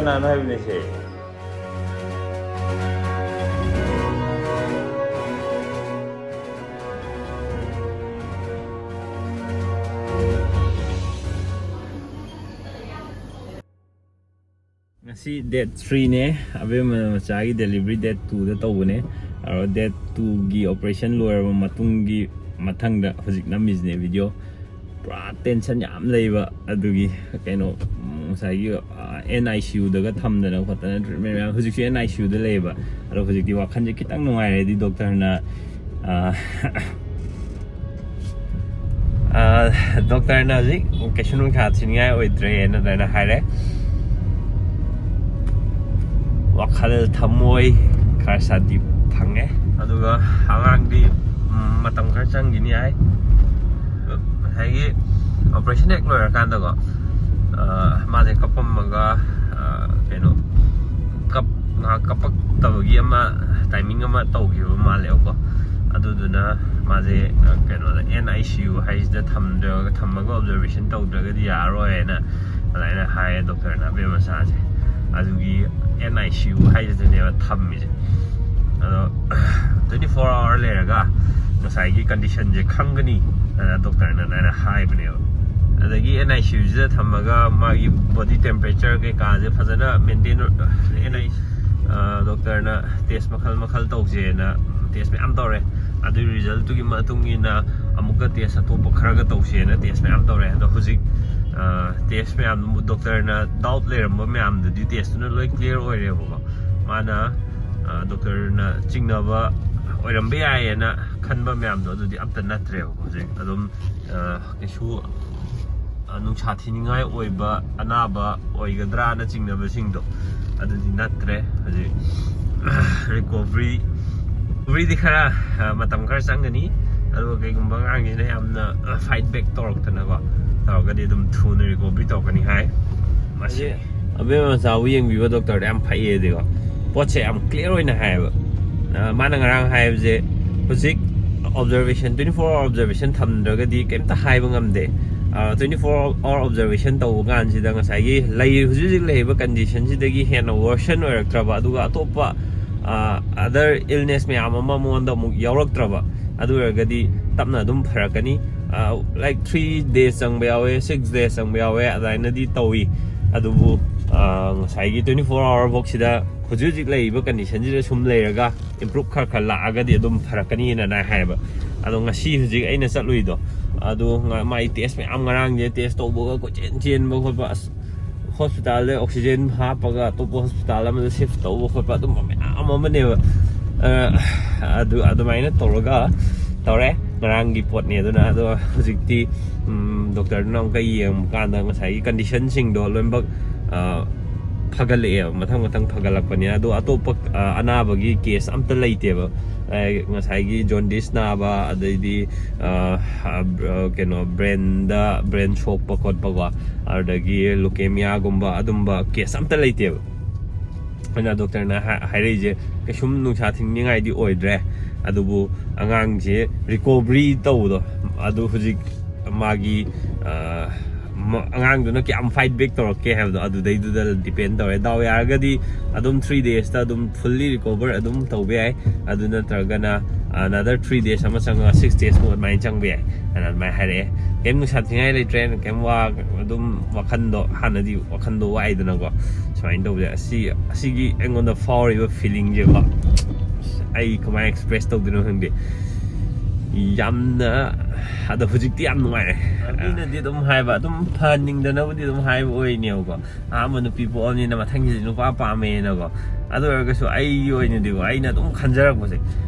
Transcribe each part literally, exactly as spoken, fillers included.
ꯀꯅꯥꯅ ꯍꯥꯏꯕꯅꯦ ꯁꯦ? ꯉꯁꯤ date three ꯅꯦ꯫ ꯑꯕꯦꯝꯃ ꯃꯆꯥꯒꯤ delivery date two ꯗ ꯇꯧꯕꯅꯦ꯫ ꯑꯗꯣ date two ꯒꯤ operation ꯂꯣꯏꯔꯕ ꯃꯇꯨꯡꯒꯤ ꯃꯊꯪꯗ ꯍꯧꯖꯤꯛ ꯅꯝꯃꯤꯁꯤꯅꯦ video꯫ ꯄꯨꯔꯥ tension ꯌꯥꯝ ꯂꯩꯕ ꯑꯗꯨꯒꯤ꯫ ꯀꯩꯅꯣ, ꯉꯁꯥꯏꯒꯤ, ꯑ, N I C U ꯗꯒ ꯊꯝꯗꯅ ꯈꯣꯠꯇꯅ treatment ꯃꯌꯥꯝ꯫ ꯍꯧꯖꯤꯛꯁꯨ N I C U ꯗ ꯂꯩꯌꯦꯕ꯫ ꯑꯗꯣ ꯍꯧꯖꯤꯛꯇꯤ ꯋꯥꯈꯜꯁꯦ ꯈꯤꯇꯪ ꯅꯨꯡꯉꯥꯏꯔꯦ꯫ ꯍꯥꯏꯗꯤ doctor ꯅ, ꯑ, ꯑ, doctor ꯅ ꯍꯧꯖꯤꯛ ꯀꯩꯁꯨ ꯅꯨꯡꯁꯥ ꯊꯤꯅꯤꯡꯉꯥꯏ ꯑꯣꯏꯗ꯭ꯔꯦꯅ ꯑꯗꯨꯃꯥꯏꯅ ꯍꯥꯏꯔꯦ꯫ ꯋꯥꯈꯜ ꯊꯃꯣꯏ ꯈꯔ ꯁꯥꯟꯇꯤ ꯐꯪꯉꯦ꯫ ꯑꯗꯨꯒ ꯑꯉꯥꯡꯗꯤ, ꯎꯝ, ꯃꯇꯝ ꯈꯔ ꯆꯪꯈꯤꯅꯤ ꯍꯥꯏ꯫ ꯉꯁꯥꯏꯒꯤ operation ꯍꯦꯛ ꯂꯣꯏꯔꯀꯥꯟꯗꯀꯣ, ꯑ, ꯃꯥꯁꯦ ꯀꯞꯄꯝꯃꯒ, ꯑ, ꯀꯩꯅꯣ, ꯀꯞ-, ꯉꯥꯏꯍꯥꯛ ꯀꯞꯄꯛꯇꯕꯒꯤ ꯑꯃ timing ꯑꯃ ꯇꯧꯈꯤꯕ ꯃꯥꯜꯂꯦꯕꯀꯣ꯫ ꯑꯗꯨꯗꯨꯅ ꯃꯥꯁꯦ, ꯑ, ꯀꯩꯅꯣꯗ N I C U ꯍꯥꯏꯁꯤꯗ ꯊꯝꯗ꯭ꯔꯒ, ꯊꯝꯃꯒ observation ꯇꯧꯗ꯭ꯔꯒꯗꯤ ꯌꯥꯔꯔꯣꯏꯅ ꯑꯗꯨꯃꯥꯏꯅ ꯍꯥꯏꯌꯦ doctor ꯅ ꯑꯕꯦꯝꯃ ꯃꯆꯥꯁꯦ꯫ ꯑꯗꯨꯒꯤ N I C U ꯍꯥꯏꯁꯤꯗꯅꯦꯕ ꯊꯝꯃꯤꯁꯦ꯫ ꯑꯗꯣ twenty four hour ꯂꯩꯔꯒ ꯉꯁꯥꯏꯒꯤ condition ꯁꯦ ꯈꯪꯒꯅꯤ ꯑꯅ doctor ꯅ ꯑꯗꯨꯃꯥꯏꯅ ꯍꯥꯏꯕꯅꯦꯕ꯫ ꯑꯗꯒꯤ N I C U ꯁꯤꯗ ꯊꯝꯃꯒ ꯃꯥꯒꯤ body temperature ꯀꯩꯀꯥꯁꯦ ꯐꯖꯅ maintain, N I, ꯑ, doctor ꯅ test ꯃꯈꯜ ꯃꯈꯜ ꯇꯧꯁꯦꯅ test ꯃꯌꯥꯝ ꯇꯧꯔꯦ꯫ ꯑꯗꯨꯒꯤ result ꯇꯨꯒꯤ ꯃꯇꯨꯡ ꯏꯟꯅ ꯑꯃꯨꯛꯀ test ꯑꯇꯣꯞꯄ ꯈꯔꯒ ꯇꯧꯁꯦꯅ test ꯃꯌꯥꯝ ꯇꯧꯔꯦ꯫ ꯑꯗꯣ ꯍꯧꯖꯤꯛ, ꯑ, test ꯃꯌꯥꯝꯗꯨ doctor ꯅ doubt ꯂꯩꯔꯝꯕ ꯃꯌꯥꯝꯗꯨꯗꯤ test ꯇꯨꯅ ꯂꯣꯏ clear ꯑꯣꯏꯔꯦꯕꯀꯣ꯫ ꯃꯥꯅ, ꯑ, doctor ꯅ ꯆꯤꯡꯅꯕ ꯑꯣꯏꯔꯝꯕ ꯌꯥꯏꯌꯦꯅ ꯈꯟꯕ ꯃꯌꯥꯝꯗꯣ ꯑꯗꯨꯗꯤ ꯑꯝꯇ ꯅꯠꯇ꯭ꯔꯦꯕꯀꯣ꯫ ꯍꯧꯖꯤꯛ ꯑꯗꯨꯝ, ꯑ, ꯀꯩꯁꯨ, ꯑ, ꯅꯨꯡꯁꯥ ꯊꯤꯅꯤꯡꯉꯥꯏ ꯑꯣꯏꯕ ꯑꯅꯥꯕ ꯑꯣꯏꯒꯗ꯭ꯔꯥꯅ ꯆꯤꯡꯅꯕꯁꯤꯡꯗꯣ ꯑꯗꯨꯗꯤ ꯅꯠꯇ꯭ꯔꯦ꯫ ꯍꯧꯖꯤꯛ recovery, recovery ꯗꯤ ꯈꯔ, ꯑ, ꯃꯇꯝ ꯈꯔ ꯆꯪꯒꯅꯤ꯫ ꯑꯗꯨꯒ ꯀꯩꯒꯨꯝꯕ ꯑꯉꯥꯡꯁꯤꯅ ꯌꯥꯝꯅ, ꯑ, fight back ꯇꯧꯔꯛꯇꯅꯀꯣ ꯇꯧꯔꯒꯗꯤ ꯑꯗꯨꯝ ꯊꯨꯅ recovery ꯇꯧꯔꯛꯀꯅꯤ ꯍꯥꯏ꯫ ꯃꯁꯤ ꯑꯕꯦꯝꯃ ꯃꯆꯥꯕꯨ ꯌꯦꯡꯕꯤꯕ doctor ꯗꯣ ꯌꯥꯝ ꯐꯩꯌꯦ꯫ ꯑꯗꯨꯒ ꯄꯣꯠꯁꯦ ꯌꯥꯝ clear ꯑꯣꯏꯅ ꯍꯥꯏꯌꯦꯕ꯫ ꯑ, ꯃꯥꯅ ꯉꯔꯥꯡ ꯍꯥꯏꯕꯁꯦ, ꯍꯧꯖꯤꯛ observation, twenty four hour observation ꯊꯝꯗ꯭ꯔꯒꯗꯤ ꯀꯩꯝꯇ ꯍꯥꯏꯕ ꯉꯝꯗꯦ꯫ ꯇ꯭ꯋꯦꯟꯇꯤ ꯐꯣꯔ ꯑꯋꯥꯔ ꯑꯣꯕꯖꯔꯕꯦꯁꯟ ꯇꯧꯕ ꯀꯥꯟꯁꯤꯗ ꯉꯁꯥꯏꯒꯤ ꯂꯩ, ꯍꯧꯖꯤꯛ ꯍꯧꯖꯤꯛ ꯂꯩꯔꯤꯕ ꯀꯟꯗꯤꯁꯟꯁꯤꯗꯒꯤ ꯍꯦꯟꯅ ꯋꯔꯁꯟ ꯑꯣꯏꯔꯛꯇ꯭ꯔꯕ, ꯑꯗꯨꯒ ꯑꯇꯣꯞꯄ ꯑꯗꯔ ꯏꯜꯅꯦꯁ ꯃꯌꯥꯝ ꯑꯃ ꯃꯉꯣꯟꯗ ꯑꯃꯨꯛ ꯌꯥꯎꯔꯛꯇ꯭ꯔꯕ, ꯑꯗꯨ ꯑꯣꯏꯔꯒꯗꯤ ꯇꯞꯅ ꯑꯗꯨꯝ ꯐꯔꯛꯀꯅꯤ꯫ ꯂꯥꯏꯛ ꯊ꯭ꯔꯤ ꯗꯦꯖ ꯆꯪꯕ ꯌꯥꯎꯋꯦ, ꯁꯤꯛꯁ ꯗꯦꯖ ꯆꯪꯕ ꯌꯥꯎꯋꯦ, ꯑꯗꯨꯃꯥꯏꯅꯗꯤ ꯇꯧꯏ꯫ ꯑꯗꯨꯕꯨ ꯑ, ꯉꯁꯥꯏꯒꯤ ꯇ꯭ꯋꯦꯟꯇꯤ ꯐꯣꯔ ꯑꯋꯥꯔ ꯐꯥꯎꯁꯤꯗ ꯍꯧꯖꯤꯛ ꯍꯧꯖꯤꯛ ꯂꯩꯔꯤꯕ ꯀꯟꯗꯤꯁꯟꯁꯤꯗ ꯁꯨꯝ ꯂꯩꯔꯒ ꯏꯝꯄ꯭ꯔꯨꯞ ꯈꯔ ꯈꯔ ꯂꯥꯛꯑꯒꯗꯤ ꯑꯗꯨꯝ ꯐꯔꯛꯀꯅꯤꯅ ꯑꯗꯨꯃꯥꯏꯅ ꯍꯥꯏꯌꯦꯕ꯫ ꯑꯗꯣ ꯉꯁꯤ ꯍꯧꯖꯤꯛ ꯑꯩꯅ ꯆꯠꯂꯨꯏꯗꯣ, ꯑꯗꯨ ꯉ- ꯃꯥꯏ ꯇꯦꯁ ꯃꯌꯥꯝ, ꯉꯔꯥꯡꯁꯦ ꯇꯦꯁ ꯇꯧꯕꯒ ꯀꯣꯏꯆꯦꯟ ꯆꯦꯟꯕ ꯈꯣꯠꯄ, ꯑꯁ, ꯍꯣꯁꯄꯤꯇꯥꯜꯗ ꯑꯣꯛꯁꯤꯖꯦꯟ ꯍꯥꯞꯄꯒ ꯑꯇꯣꯞꯄ ꯍꯣꯁꯄꯤꯇꯥꯜ ꯑꯃꯗ ꯁꯤꯐ ꯇꯧꯕ ꯈꯣꯠꯄ, ꯑꯗꯨꯝꯕ ꯃꯌꯥꯝ ꯑꯃꯅꯦꯕ꯫ ꯑ, ꯑꯗꯨ ꯑꯗꯨꯃꯥꯏꯅ ꯇꯧꯔꯒ ꯇꯧꯔꯦ꯫ ꯉꯔꯥꯡꯒꯤ ꯄꯣꯠꯅꯦ꯫ ꯑꯗꯨꯅ ꯑꯗꯣ ꯍꯧꯖꯤꯛꯇꯤ, ꯎꯝ, ꯗꯣꯛꯇꯔꯗꯨꯅ ꯑꯃꯨꯛꯀ ꯌꯦꯡꯕ ꯀꯥꯟꯗ ꯉꯁꯥꯏꯒꯤ ꯀꯟꯗꯤꯁꯟꯁꯤꯡꯗꯣ ꯂꯣꯏꯅꯃꯛ, ꯑ, ꯐꯒꯠꯂꯛꯑꯦꯕ, ꯃꯊꯪ ꯃꯊꯪ ꯐꯒꯠꯂꯛꯄꯅꯦ꯫ ꯑꯗꯣ ꯑꯇꯣꯞꯄ, ꯑ, ꯑꯅꯥꯕꯒꯤ ꯀꯦꯁ ꯑꯝꯇ ꯂꯩꯇꯦꯕ꯫ ꯑ, ꯉꯁꯥꯏꯒꯤ ꯖꯣꯟꯗꯤꯁ ꯅꯥꯕ, ꯑꯗꯩꯗꯤ, ꯑ, ꯑ, ꯀꯩꯅꯣ, ꯕ꯭ꯔꯦꯟꯗ, ꯕ꯭ꯔꯦꯟ ꯁꯣꯛꯄ ꯈꯣꯠꯄꯀꯣ, ꯑꯗꯨꯗꯒꯤ ꯂꯨꯀꯦꯃꯤꯌꯥꯒꯨꯝꯕ, ꯑꯗꯨꯝꯕ ꯀꯦꯁ ꯑꯝꯇ ꯂꯩꯇꯦꯕ꯫ ꯑꯗꯨꯅ ꯗꯣꯛꯇꯔꯅ ꯍꯥꯏ-, ꯍꯥꯏꯔꯛꯏꯁꯦ, ꯀꯩꯁꯨꯝ ꯅꯨꯡꯁꯥ ꯊꯤꯡꯅꯤꯡꯉꯥꯏꯗꯤ ꯑꯣꯏꯗ꯭ꯔꯦ, ꯑꯗꯨꯕꯨ ꯑꯉꯥꯡꯁꯦ ꯔꯤꯀꯣꯕꯔꯤ ꯇꯧꯕꯗꯣ, ꯑꯗꯨ ꯍꯧꯖꯤꯛ ꯃꯥꯒꯤ, ꯑ, ꯃ-, ꯑꯉꯥꯡꯗꯨꯅ ꯀꯌꯥꯝ ꯐꯥꯏꯠ ꯕꯦꯛ ꯇꯧꯔꯛꯀꯦ ꯍꯥꯏꯕꯗꯣ, ꯑꯗꯨꯗꯩꯗꯨꯗ ꯗꯤꯄꯦꯟ ꯇꯧꯔꯦ꯫ ꯗꯥꯎ ꯌꯥꯔꯒꯗꯤ ꯑꯗꯨꯝ ꯊ꯭ꯔꯤ ꯗꯦꯖꯇ ꯑꯗꯨꯝ ꯐꯨꯜꯂꯤ ꯔꯤꯀꯣꯕꯔ ꯑꯗꯨꯝ ꯇꯧꯕ ꯌꯥꯏ, ꯑꯗꯨ ꯅꯠꯇ꯭ꯔꯒꯅ ꯑꯅꯗꯔ ꯊ꯭ꯔꯤ ꯗꯦꯖ ꯑꯃ ꯆꯪꯉꯒ ꯁꯤꯛꯁ ꯗꯦꯖꯃꯨꯛ ꯑꯗꯨꯃꯥꯏꯅ ꯆꯪꯕ ꯌꯥꯏ, ꯑꯗꯨꯅ ꯑꯗꯨꯃꯥꯏꯅ ꯍꯥꯏꯔꯛꯑꯦ꯫ ꯀꯩꯝ ꯅꯨꯡꯁꯥ ꯊꯤꯡꯉꯥꯏ ꯂꯩꯇ꯭ꯔꯦ, ꯀꯩꯝ ꯋꯥ-, ꯑꯗꯨꯝ ꯋꯥꯈꯟꯗꯣ, ꯍꯥꯟꯅꯗꯤ ꯋꯥꯈꯟꯗꯣ ꯋꯥꯏꯗꯅꯀꯣ, ꯁꯨꯃꯥꯏꯅ ꯇꯧꯕꯁꯦ꯫ ꯑꯁꯤ, ꯑꯁꯤꯒꯤ ꯑꯩꯉꯣꯟꯗ ꯐꯥꯎꯔꯤꯕ ꯐꯤꯂꯤꯡꯁꯦꯀꯣ, ꯑꯩ ꯀꯃꯥꯏꯅ ꯑꯦꯛꯁꯄ꯭ꯔꯦꯁ ꯇꯧꯗꯣꯏꯅꯣ ꯈꯪꯗꯦ꯫ ꯌꯥꯝꯅ, ꯑꯗꯣ ꯍꯧꯖꯤꯛꯇꯤ ꯌꯥꯝ ꯅꯨꯡꯉꯥꯏꯔꯦ꯫ ꯃꯤꯅꯗꯤ ꯑꯗꯨꯝ ꯍꯥꯏꯕ, ꯑꯗꯨꯝ ꯐꯍꯟꯅꯤꯡꯗꯅꯕꯨꯗꯤ ꯑꯗꯨꯝ ꯍꯥꯏꯕ ꯑꯣꯏꯅꯦꯕꯀꯣ, ꯑꯍꯥꯟꯕ ꯅꯨꯄꯤ ꯄꯣꯛꯑꯕꯅꯤꯅ ꯃꯊꯪꯒꯤꯁꯤ ꯅꯨꯄꯥ ꯄꯥꯝꯃꯦꯅꯀꯣ꯫ ꯑꯗꯨ ꯑꯣꯏꯔꯒꯁꯨ ꯑꯩꯒꯤ ꯑꯣꯏꯅꯗꯤꯀꯣ, ꯑꯩꯅ ꯑꯗꯨꯝ ꯈꯟꯖꯔꯛꯄꯁꯦ,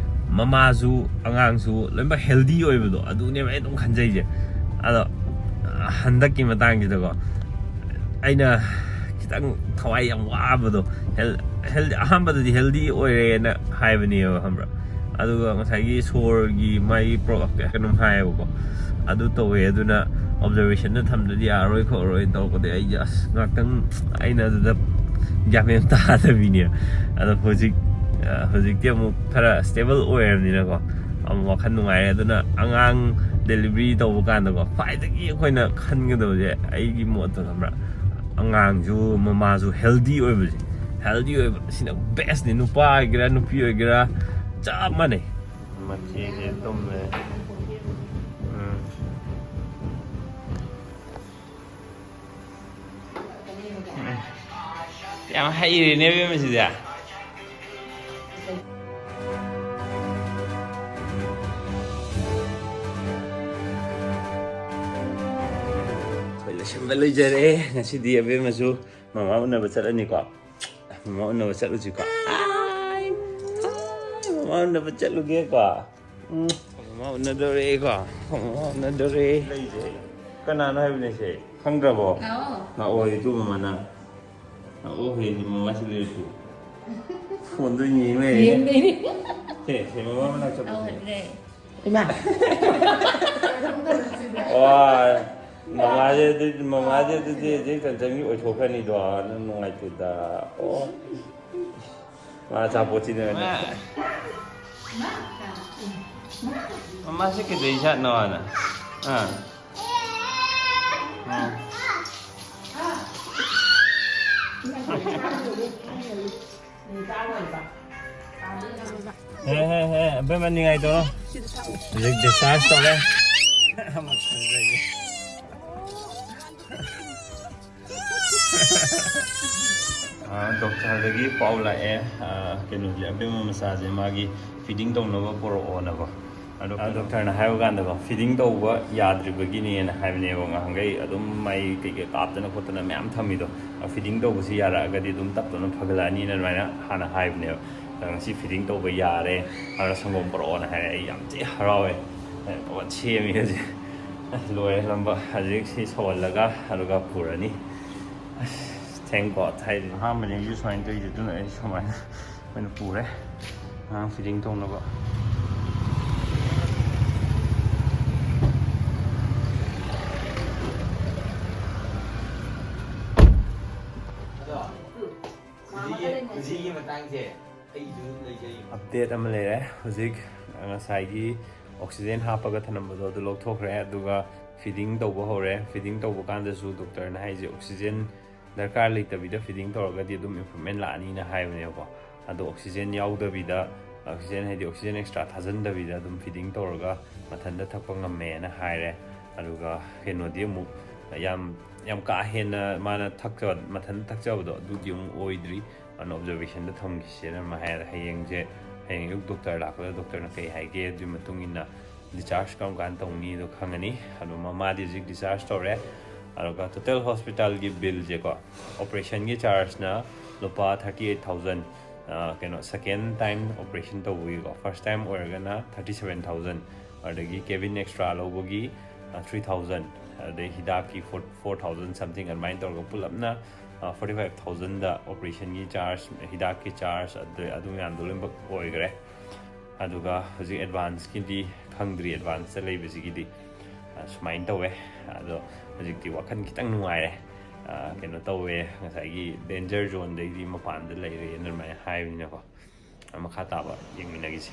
ꯃꯃꯥꯁꯨ ꯑꯉꯥꯡꯁꯨ ꯂꯣꯏꯅꯃꯛ ꯍꯦꯜꯗꯤ ꯑꯣꯏꯕꯗꯣ, ꯑꯗꯨꯅꯦꯕ ꯑꯩ ꯑꯗꯨꯝ ꯈꯟꯖꯩꯁꯦ꯫ ꯑꯗꯣ ꯍꯟꯗꯛꯀꯤ ꯃꯇꯥꯡꯁꯤꯗꯀꯣ, ꯑꯩꯅ ꯈꯤꯇꯪ ꯊꯋꯥꯏ ꯌꯥꯝ ꯋꯥꯕꯗꯣ, ꯍꯦꯜ-, ꯍꯦꯜ-, ꯑꯍꯥꯟꯕꯗꯗꯤ ꯍꯦꯜꯗꯤ ꯑꯣꯏꯔꯦꯅ ꯍꯥꯏꯕꯅꯦꯕ, ꯈꯪꯕ꯭ꯔꯥ? ꯑꯗꯨꯒ ꯉꯁꯥꯏꯒꯤ ꯁꯣꯔꯒꯤ ꯃꯥꯒꯤ ꯄ꯭ꯔꯣ-, ꯀꯩꯅꯣꯝ ꯍꯥꯏꯌꯦꯕꯀꯣ, ꯑꯗꯨ ꯇꯧꯋꯦ꯫ ꯑꯗꯨꯅ ꯑꯣꯕꯖꯔꯕꯦꯁꯟꯗ ꯊꯝꯗ꯭ꯔꯗꯤ ꯌꯥꯔꯔꯣꯏ ꯈꯣꯠꯂꯔꯣꯏꯅ ꯇꯧꯔꯛꯄꯗꯒꯤ ꯑꯩꯁꯦ, ꯑꯁ, ꯉꯥꯛꯇꯪ ꯑꯩꯅ ꯑꯗꯨꯗ ꯒ꯭ꯌꯥꯟ ꯃꯦꯟ ꯇꯥꯗꯕꯤꯅꯦ꯫ ꯑꯗꯣ ꯍꯧꯖꯤꯛ, ꯑ, ꯍꯧꯖꯤꯛꯇꯤ ꯑꯃꯨꯛ ꯈꯔ ꯁ꯭ꯇꯦꯕꯜ ꯑꯣꯏꯔꯕꯅꯤꯅꯀꯣ, ꯑꯃꯨꯛ ꯋꯥꯈꯜ ꯅꯨꯡꯉꯥꯏꯔꯦ꯫ ꯑꯗꯨꯅ ꯑꯉꯥꯡ ꯗꯦꯂꯤꯚꯔꯤ ꯇꯧꯕ ꯀꯥꯟꯗꯀꯣ, ꯈ꯭ꯋꯥꯏꯗꯒꯤ ꯑꯩꯈꯣꯏꯅ ꯈꯟꯒꯗꯕꯁꯦ, ꯑꯩꯒꯤ ꯃꯣꯠꯇ ꯈꯪꯕ꯭ꯔꯥ, ꯑꯉꯥꯡꯁꯨ ꯃꯃꯥꯁꯨ ꯍꯦꯜꯗꯤ ꯑꯣꯏꯕꯁꯦ, ꯍꯦꯜꯗꯤ ꯑꯣꯏꯕ ꯁꯤꯅ ꯕꯦꯁꯅꯤ꯫ ꯅꯨꯄꯥ ꯑꯣꯏꯒꯦꯔꯥ, ꯅꯨꯄꯤ ꯑꯣꯏꯒꯦꯔꯥ, ꯆꯞ ꯃꯥꯟꯅꯩ꯫ ꯃꯆꯦꯁꯦ ꯇꯨꯝꯃꯦ꯫ ꯎꯝ꯫ ꯌꯥꯝ ꯍꯩꯔꯦꯅꯦ, ꯏꯕꯦꯝꯃ, ꯁꯤꯗꯤ꯫ ꯑꯩꯈꯣꯏ ꯂꯣꯏꯁꯤꯟꯕ ꯂꯣꯏꯖꯔꯦ꯫ ꯉꯁꯤꯗꯤ ꯑꯕꯦꯝꯃꯁꯨ ꯃꯃꯥ ꯎꯅꯕ ꯆꯠꯂꯅꯤꯀꯣ꯫ ꯃꯃꯥ ꯎꯅꯕ ꯆꯠꯂꯨꯁꯤꯀꯣ꯫ ꯑꯥꯏ, ꯑꯥꯏ, ꯃꯃꯥ ꯎꯅꯕ ꯆꯠꯂꯨꯒꯦꯀꯣ꯫ ꯎꯝ, ꯃꯃꯥ ꯎꯅꯗꯣꯔꯦꯀꯣ꯫ ꯃꯃꯥ ꯎꯅꯗꯣꯔꯦ꯫ ꯂꯩꯁꯦ ꯀꯅꯥꯅꯣ ꯍꯥꯏꯕꯅꯦ ꯁꯦ? ꯈꯪꯗ꯭ꯔꯕꯣ? ꯑꯥꯎ꯫ ꯂꯥꯛꯑꯣ, ꯏꯇꯨ ꯃꯃꯥꯅ꯫ ꯂꯥꯛꯑꯣ, ꯍꯌꯦꯡꯗꯤ ꯃꯃꯥ ꯁꯤ ꯂꯩꯔꯁꯨ꯫ ꯐꯣꯟꯗ ꯌꯦꯡ ꯂꯩꯔꯦ꯫ ꯌꯦꯡ ꯂꯩꯔꯦ꯫ ꯁꯦ, ꯁꯦ, ꯃꯃꯥ ꯃꯅꯥꯛ ꯆꯠꯂꯨꯁꯦ꯫ ꯑꯧ, ꯍꯜꯂꯦ꯫ ꯏꯃꯥ꯫ ꯋꯥ, ꯃꯃꯥꯁꯦ ꯑꯗꯨꯗꯤ, ꯃꯃꯥꯁꯦ ꯑꯗꯨꯗꯤ ꯍꯧꯖꯤꯛ ꯆꯟꯆꯟꯒꯤ ꯑꯣꯏꯊꯣꯛꯈ꯭ꯔꯅꯤꯗꯣ, ꯅꯪ ꯅꯨꯡꯉꯥꯏꯇꯦꯗ꯫ ꯑꯣ꯫ ꯃꯥ ꯑꯆꯥꯄꯣꯠꯁꯤꯅ ꯑꯣꯏꯅ꯫ ꯃꯃꯥꯁꯦ ꯀꯩꯗꯧꯔꯤꯖꯥꯠꯅꯣ ꯍꯥꯏꯅ꯫ ꯑꯥ꯫ ꯑꯥ꯫ ꯍꯦ, ꯍꯦ, ꯍꯦ, ꯑꯕꯦꯝꯃ ꯅꯤꯡꯉꯥꯏ ꯇꯧꯔꯣ꯫ ꯍꯧꯖꯤꯛ discharge ꯇꯧꯔꯦ꯫ ꯑꯥ, ꯗꯣꯛꯇꯔꯗꯒꯤ ꯄꯥꯎ ꯂꯥꯛꯑꯦ, ꯑꯥ, ꯀꯩꯅꯣꯁꯦ, ꯑꯕꯦꯝꯃ ꯃꯆꯥꯁꯦ ꯃꯥꯒꯤ feeding ꯇꯧꯅꯕ ꯄꯨꯔꯛꯑꯣꯅꯀꯣ꯫ ꯑꯗꯣ ꯗꯣꯛꯇꯔꯅ ꯍꯥꯏꯕ ꯀꯥꯟꯗꯀꯣ, feeding ꯇꯧꯕ ꯌꯥꯗ꯭ꯔꯤꯕꯒꯤꯅꯦꯅ ꯍꯥꯏꯕꯅꯦꯕ꯫ ꯉꯍꯥꯟꯈꯩ ꯑꯗꯨꯝ ꯃꯥꯏ ꯀꯩꯀꯩ ꯀꯥꯞꯇꯅ ꯈꯣꯠꯇꯅ ꯃꯌꯥꯝ ꯊꯝꯃꯤꯗꯣ, feeding ꯇꯧꯕꯁꯤ ꯌꯥꯔꯛꯑꯒꯗꯤ ꯑꯗꯨꯝ ꯇꯞ ꯇꯞꯅ ꯐꯒꯠꯂꯛꯑꯅꯤꯅ ꯑꯗꯨꯃꯥꯏꯅ ꯍꯥꯟꯅ ꯍꯥꯏꯕꯅꯦꯕ꯫ ꯑꯗꯣ ꯉꯁꯤ feeding ꯇꯧꯕ ꯌꯥꯔꯦ, ꯑꯗꯨꯅ ꯁꯪꯒꯣꯝ ꯄꯨꯔꯛꯑꯣꯅ ꯍꯥꯏꯔꯦ꯫ ꯑꯩ ꯌꯥꯝ ꯊꯤ ꯍꯔꯥꯎꯋꯦ꯫ ꯑꯩꯅ ꯄꯣꯠ ꯁꯦꯝꯃꯤ ꯍꯧꯖꯤꯛ꯫ ꯑꯁ, ꯂꯣꯏꯔꯦ ꯂꯝꯕ꯫ ꯍꯧꯖꯤꯛ ꯁꯤ ꯁꯧꯍꯜꯂꯒ ꯑꯗꯨꯒ ꯄꯨꯔꯅꯤ꯫ ꯑꯁ, thank God ꯍꯥꯏꯗꯤ ꯑꯍꯥꯟꯕꯅꯦ ꯑꯩꯁꯨ ꯁꯨꯃꯥꯏꯅ ꯇꯧꯔꯤꯁꯦ, ꯑꯗꯨꯅ ꯑꯩ ꯁꯨꯃꯥꯏꯅ ꯑꯣꯏꯅ ꯄꯨꯔꯦ꯫ ꯑꯉꯥꯡ feeding ꯇꯧꯅꯕ꯫ ꯑꯗꯣ ꯈꯨꯖꯤꯒꯤ, ꯈꯨꯖꯤꯒꯤ ꯃꯇꯥꯡꯁꯦ ꯑꯩꯁꯨ ꯂꯩꯖꯩ꯫ Update ꯑꯃ ꯂꯩꯔꯦ꯫ ꯍꯧꯖꯤꯛ ꯉꯁꯥꯏꯒꯤ ꯑꯣꯛꯁꯤꯖꯦꯟ ꯍꯥꯞꯄꯒ ꯊꯅꯝꯕꯗꯣ ꯑꯗꯨ ꯂꯧꯊꯣꯛꯈ꯭ꯔꯦ꯫ ꯑꯗꯨꯒ ꯐꯤꯗꯤꯡ ꯇꯧꯕ ꯍꯧꯔꯦ꯫ ꯐꯤꯗꯤꯡ ꯇꯧꯕ ꯀꯥꯟꯗꯁꯨ ꯗꯣꯛꯇꯔꯅ ꯍꯥꯏꯁꯦ ꯑꯣꯛꯁꯤꯖꯦꯟ ꯗꯔꯀꯥꯔ ꯂꯩꯇꯕꯤꯗ ꯐꯤꯗꯤꯡ ꯇꯧꯔꯒꯗꯤ ꯑꯗꯨꯝ ꯏꯝꯄ꯭ꯔꯨꯚꯃꯦꯟ ꯂꯥꯛꯑꯅꯤꯅ ꯍꯥꯏꯕꯅꯦꯕꯀꯣ꯫ ꯑꯗꯣ ꯑꯣꯛꯁꯤꯖꯦꯟ ꯌꯥꯎꯗꯕꯤꯗ, ꯑꯣꯛꯁꯤꯖꯦꯟ ꯍꯥꯏꯗꯤ ꯑꯣꯛꯁꯤꯖꯦꯟ ꯑꯦꯛꯁꯇ꯭ꯔꯥ ꯊꯥꯖꯤꯟꯗꯕꯤꯗ ꯑꯗꯨꯝ ꯐꯤꯗꯤꯡ ꯇꯧꯔꯒ ꯃꯊꯟꯇ ꯊꯛꯄ ꯉꯝꯃꯦꯅ ꯍꯥꯏꯔꯦ꯫ ꯑꯗꯨꯒ ꯀꯩꯅꯣꯗꯤ ꯑꯃꯨꯛ ꯌꯥꯝ, ꯌꯥꯝ ꯀꯥ ꯍꯦꯟꯅ ꯃꯥꯅ ꯊꯛꯆꯕ, ꯃꯊꯟꯇ ꯊꯛꯆꯕꯗꯣ ꯑꯗꯨꯗꯤ ꯑꯃꯨꯛ ꯑꯣꯏꯗ꯭ꯔꯤ꯫ ꯑꯗꯨꯅ ꯑꯣꯕꯖꯔꯕꯦꯁꯟꯗ ꯊꯝꯈꯤꯁꯦꯅ ꯑꯃ ꯍꯥꯏꯔꯦ꯫ ꯍꯌꯦꯡꯁꯦ, ꯍꯌꯦꯡ ꯑꯌꯨꯛ ꯗꯣꯛꯇꯔ ꯂꯥꯛꯄꯗ ꯗꯣꯛꯇꯔꯅ ꯀꯩ ꯍꯥꯏꯒꯦ ꯑꯗꯨꯒꯤ ꯃꯇꯨꯡ ꯏꯟꯅ ꯗꯤꯆꯥꯔꯖ ꯀꯔꯝ ꯀꯥꯟꯗ ꯇꯧꯅꯤꯗꯣ ꯈꯪꯉꯅꯤ꯫ ꯑꯗꯣ ꯃꯃꯥꯗꯤ ꯍꯧꯖꯤꯛ ꯗꯤꯆꯥꯔꯖ ꯇꯧꯔꯦ꯫ ꯑꯗꯨꯒ ꯇꯣꯇꯦꯜ ꯍꯣꯁꯄꯤꯇꯥꯜꯒꯤ ꯕꯤꯜꯁꯦꯀꯣ, ꯑꯣꯄꯔꯦꯁꯟꯒꯤ ꯆꯥꯔꯖꯅ ꯂꯨꯄꯥ ꯊꯥꯔꯇꯤ ꯑꯩꯠ ꯊꯥꯎꯖꯟ, ꯀꯩꯅꯣ, ꯁꯦꯀꯦꯟ ꯇꯥꯏꯝ ꯑꯣꯄꯔꯦꯁꯟ ꯇꯧꯕꯒꯤꯀꯣ꯫ ꯐꯥꯔꯁ ꯇꯥꯏꯝ ꯑꯣꯏꯔꯒꯅ ꯊꯥꯔꯇꯤ ꯁꯕꯦꯟ ꯊꯥꯎꯖꯟ, ꯑꯗꯒꯤ ꯀꯦꯕꯤꯟ ꯑꯦꯛꯁꯇ꯭ꯔꯥ ꯂꯧꯕꯒꯤ ꯊ꯭ꯔꯤ ꯊꯥꯎꯖꯟ, ꯑꯗꯩ ꯍꯤꯗꯥꯛꯀꯤ ꯐꯣꯔ ꯐꯣꯔ ꯊꯥꯎꯖꯟ ꯁꯝꯊꯤꯡ, ꯑꯗꯨꯃꯥꯏꯅ ꯇꯧꯔꯒ ꯄꯨꯂꯞꯅ ꯐꯣꯔꯇꯤ ꯐꯥꯏꯚ ꯊꯥꯎꯖꯟꯗ ꯑꯣꯄꯔꯦꯁꯟꯒꯤ ꯆꯥꯔꯖ, ꯍꯤꯗꯥꯛꯀꯤ ꯆꯥꯔꯖ, ꯑꯗꯨ ꯑꯗꯨ ꯃꯌꯥꯝꯗꯣ ꯂꯣꯏꯅꯃꯛ ꯑꯣꯏꯈ꯭ꯔꯦ꯫ ꯑꯗꯨꯒ ꯍꯧꯖꯤꯛ ꯑꯦꯗꯚꯥꯟꯁꯀꯤꯗꯤ ꯈꯪꯗ꯭ꯔꯤ, ꯑꯦꯗꯚꯥꯟꯁꯇ ꯂꯩꯕꯁꯤꯒꯤꯗꯤ꯫ ꯑ, ꯁꯨꯃꯥꯏꯅ ꯇꯧꯋꯦ꯫ ꯑꯗꯣ ꯍꯧꯖꯤꯛꯇꯤ ꯋꯥꯈꯜ ꯈꯤꯇꯪ ꯅꯨꯡꯉꯥꯏꯔꯦ꯫ ꯑ, ꯀꯩꯅꯣ ꯇꯧꯋꯦ, ꯉꯁꯥꯏꯒꯤ ꯗꯦꯟꯖꯔ ꯖꯣꯟꯗꯩꯗꯤ ꯃꯄꯥꯟꯗ ꯂꯩꯔꯦꯅ ꯑꯗꯨꯃꯥꯏꯅ ꯍꯥꯏꯕꯅꯤꯅꯀꯣ꯫ ꯑ, ꯃꯈꯥ ꯇꯥꯕ ꯌꯦꯡꯃꯤꯟꯅꯈꯤꯁꯦ꯫